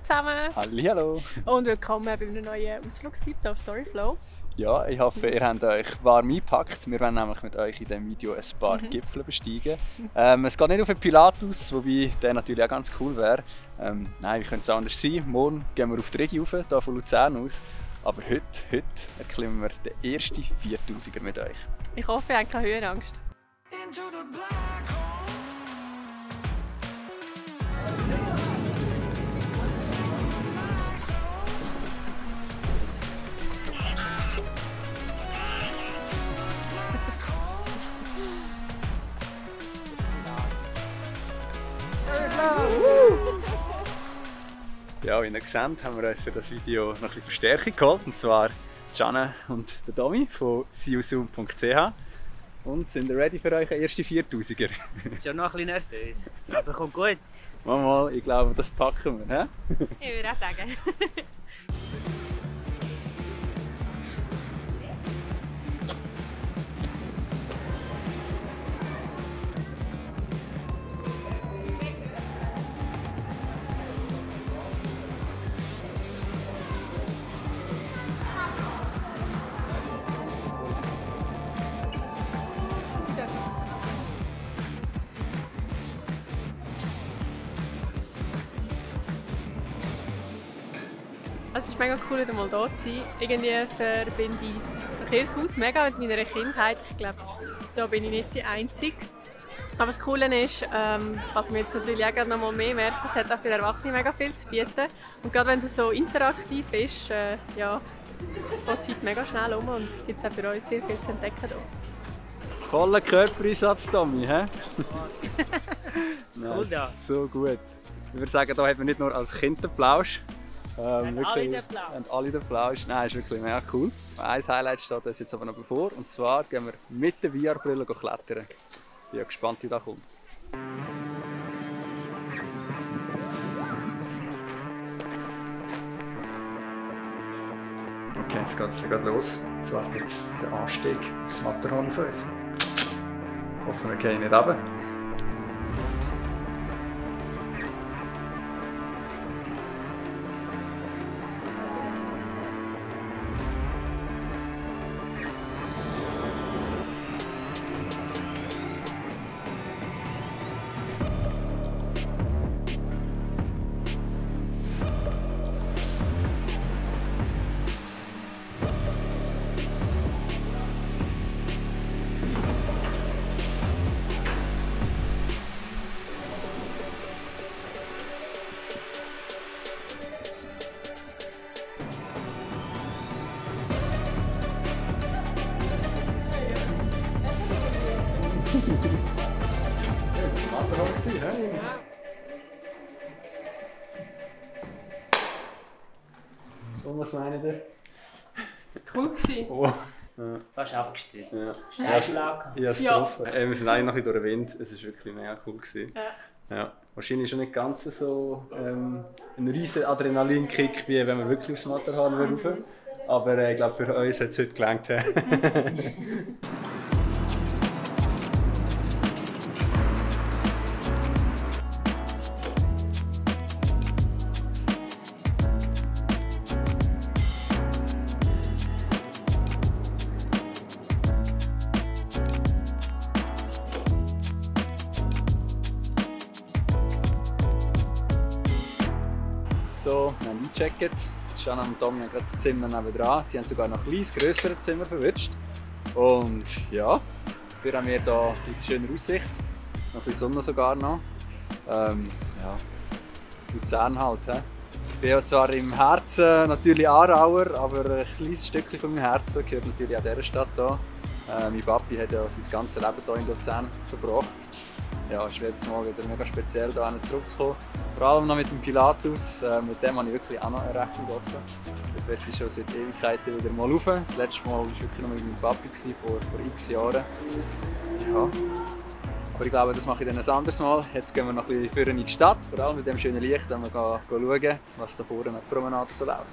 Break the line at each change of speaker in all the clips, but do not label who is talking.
zusammen!
Hallihallo!
Und willkommen bei einem neuen Ausflugstipp auf Storyflow.
Ja, ich hoffe, ihr habt euch warm eingepackt. Wir wollen nämlich mit euch in diesem Video ein paar Gipfel besteigen. Es geht nicht auf den Pilatus, wobei der natürlich auch ganz cool wäre. Nein, wie könnte es anders sein? Morgen gehen wir auf die Regi rauf, hier von Luzern aus. Aber heute erklimmen wir den ersten 4000er mit euch.
Ich hoffe, ihr habt keine Höhenangst.
Ja, wie ihr seht, haben wir uns für das Video noch ein bisschen Verstärkung geholt. Und zwar Gianna und der Domi von seeozoom.ch. Und sind ihr ready für euren ersten 4000er?
Schon noch ein bisschen nervös, aber kommt gut.
Mal, ich glaube, das packen wir. He?
Ich würde auch sagen. Es ist mega cool, wieder mal hier zu sein. Irgendwie verbinde ich das Verkehrshaus mega mit meiner Kindheit. Ich glaube, da bin ich nicht die Einzige. Aber das Coole ist, was man jetzt natürlich auch noch mal mehr merkt, es hat auch für Erwachsene mega viel zu bieten. Und gerade wenn es so interaktiv ist, ja, geht die Zeit mega schnell um und gibt es auch für uns sehr viel zu entdecken hier.
Voller Körpereinsatz, Tommy, hä?
Cool, ja.
So gut. Ich würde sagen, da hat man nicht nur als Kind den Plausch.
Alle den Plausch.
Und alle den Plausch. Nein, ist wirklich mega cool. Ein Highlight steht uns jetzt aber noch bevor. Und zwar gehen wir mit der VR-Brille klettern. Ich bin ja gespannt, wie das kommt. Okay, jetzt geht es los. Jetzt wartet der Anstieg aufs Matterhorn für uns. Hoffen wir gehen nicht runter. Und was meint ihr?
Cool gewesen.
Oh.
Fast abgestürzt.
Ja.
Schnellschlag.
Ich habe es getroffen. Wir sind eigentlich noch ein bisschen durch den Wind. Es war wirklich mega cool gewesen. Ja. Wahrscheinlich schon nicht ganz so ein riesen Adrenalinkick, wie wenn wir wirklich aufs Matterhorn rauf. Aber ich glaube, für uns hat es heute gelangt. So, wir haben eingecheckt. Gianna und Tommy haben gerade das Zimmer nebenan. Sie haben sogar noch ein kleines, grösseres Zimmer verwünscht. Und ja, dafür haben wir hier eine schöne Aussicht. Noch ein bisschen Sonne sogar noch. Ja, Luzern halt. Ich bin ja zwar im Herzen natürlich Aarauer, aber ein kleines Stückchen von meinem Herzen gehört natürlich auch dieser Stadt hier. Mein Papi hat ja sein ganzes Leben hier in Luzern verbracht. Ja, es ist jedes Mal wieder mega speziell, hier zurückzukommen. Vor allem noch mit dem Pilatus, mit dem habe ich wirklich auch noch eine Rechnung offen. Dort werde ich schon seit Ewigkeiten wieder mal rauf. Das letzte Mal war ich wirklich noch mit meinem Papi, vor x Jahren. Ja. Aber ich glaube, das mache ich dann ein anderes Mal. Jetzt gehen wir noch ein bisschen in die Stadt, vor allem mit dem schönen Licht, wenn wir schauen, was da vorne an der Promenade so läuft.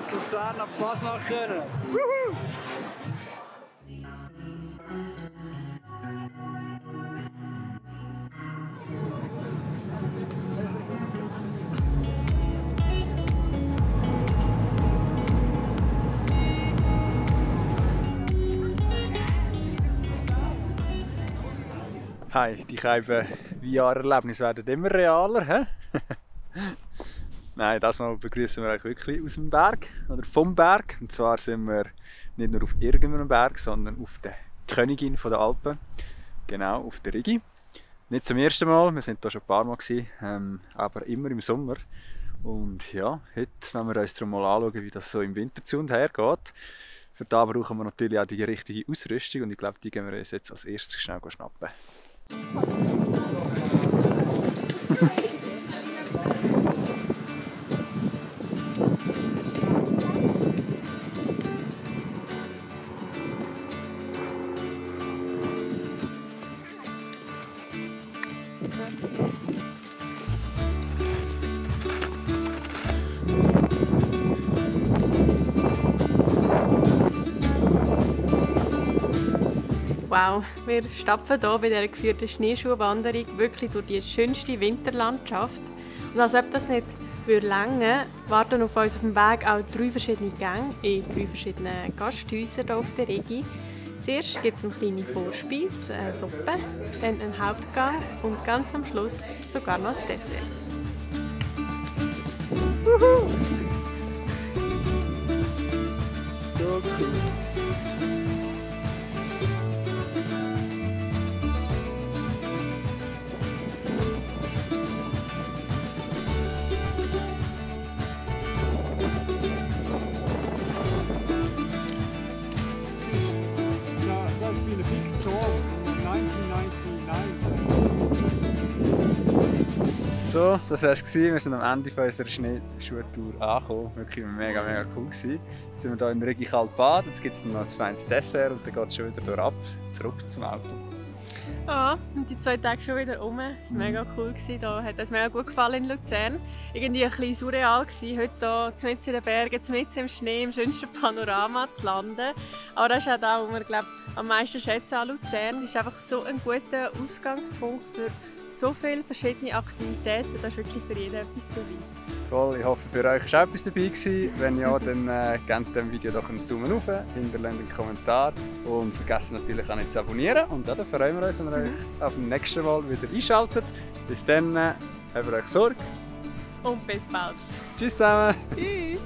noch zu Luzern ab Fasnacht können. Hi, die VR-Erlebnisse werden immer realer. He? Nein, das Mal begrüßen wir euch wirklich aus dem Berg oder vom Berg. Und zwar sind wir nicht nur auf irgendeinem Berg, sondern auf der Königin der Alpen. Genau, auf der Rigi. Nicht zum ersten Mal, wir sind hier schon ein paar Mal gewesen, aber immer im Sommer. Und ja, heute wollen wir uns darum mal anschauen, wie das so im Winter zu und her geht. Für das brauchen wir natürlich auch die richtige Ausrüstung und ich glaube, die gehen wir uns jetzt als erstes schnell schnappen.
Wow, wir stapfen hier bei dieser geführten Schneeschuhwanderung wirklich durch die schönste Winterlandschaft. Und als ob das nicht reichen warten auf uns auf dem Weg auch 3 verschiedene Gänge in 3 verschiedenen Gasthäusern hier auf der Rigi. Zuerst gibt es eine kleine Vorspeise, eine Suppe, dann einen Hauptgang und ganz am Schluss sogar noch das Dessert.
Wuhu! So cool. So, das war es. Wir sind am Ende unserer Schneeschuhtour angekommen. Wirklich mega cool gewesen. Jetzt sind wir hier in Rigi kalt baden, jetzt gibt es noch ein feines Dessert und dann geht es schon wieder ab, zurück zum Auto.
Ja, und die 2 Tage schon wieder rum. Das war mega cool. Da hat es mega gut gefallen in Luzern. Irgendwie ein bisschen surreal gewesen, heute hier mitten in den Bergen, mitten im Schnee, im schönsten Panorama zu landen. Aber das ist auch das, was wir am meisten schätzen an Luzern. Es ist einfach so ein guter Ausgangspunkt für so viele verschiedene Aktivitäten. Da ist wirklich für jeden etwas dabei.
Cool, ich hoffe, für euch war auch etwas dabei gewesen. Wenn ja, dann gebt dem Video doch einen Daumen hoch, hinterlasst einen Kommentar und vergesst natürlich auch nicht zu abonnieren. Und dann freuen wir uns, wenn ihr euch auf dem nächsten Mal wieder einschaltet. Bis dann, habt euch Sorge.
Und bis bald.
Tschüss zusammen.
Tschüss.